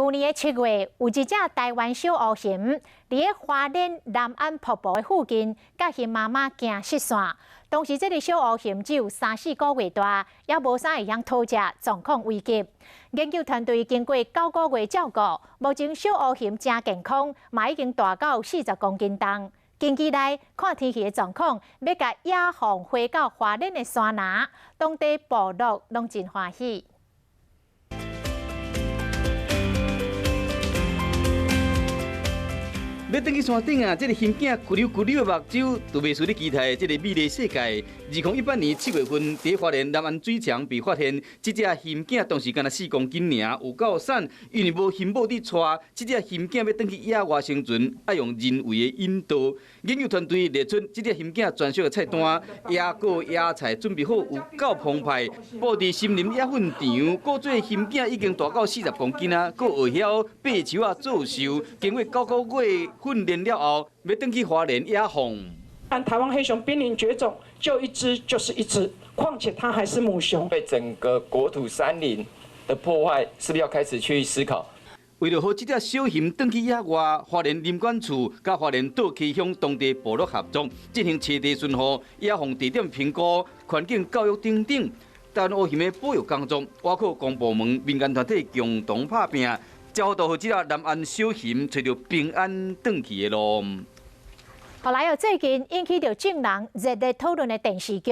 舊年的7月，有一隻台灣小烏熊，佇咧花蓮南安瀑布的附近，佮熊媽媽驚失散。當時這个小烏熊只有三四個月大，猶無啥會曉討食，狀況危急。研究團隊經過9個月照顧，目前小烏熊誠健康，嘛已經大到40公斤重。近期內看天氣的狀況，欲共野放回到花蓮的山林，當地部落攏真歡喜。欲轉去山頂啊！這个熊囝骨溜骨溜的目睭，就袂輸你期待的這个美麗世界。2018年7月份，佇花蓮南安水牆被發現，這隻熊囝當時干焦4公斤爾，有夠瘦。因為無熊母佇帶，這隻熊囝欲轉去野外生存，愛用人為的引導。研究團隊列出這隻熊囝專屬的菜單，野果野菜準備好，有夠澎湃。布佇森林野訓場，顧做熊囝已經大到40公斤啊，閣會曉爬樹仔做獸。經過9個月訓練了後，欲轉去花蓮野放。但台灣黑熊瀕臨絕種，救一隻就是一隻，況且它還是母熊。對整個國土山林的破壞，是不是要開始去思考？為著予這隻小熊轉去野外，花蓮林管處佮花蓮倒溪鄉當地部落合作，進行棲地巡護、野放地點評估、環境教育等等。台灣烏熊的保育工作，倚靠公部門、民間團體共同拍拚，才予這隻南安小熊揣著平安轉去的路。後來又最近引起著眾人熱烈討論的電視劇。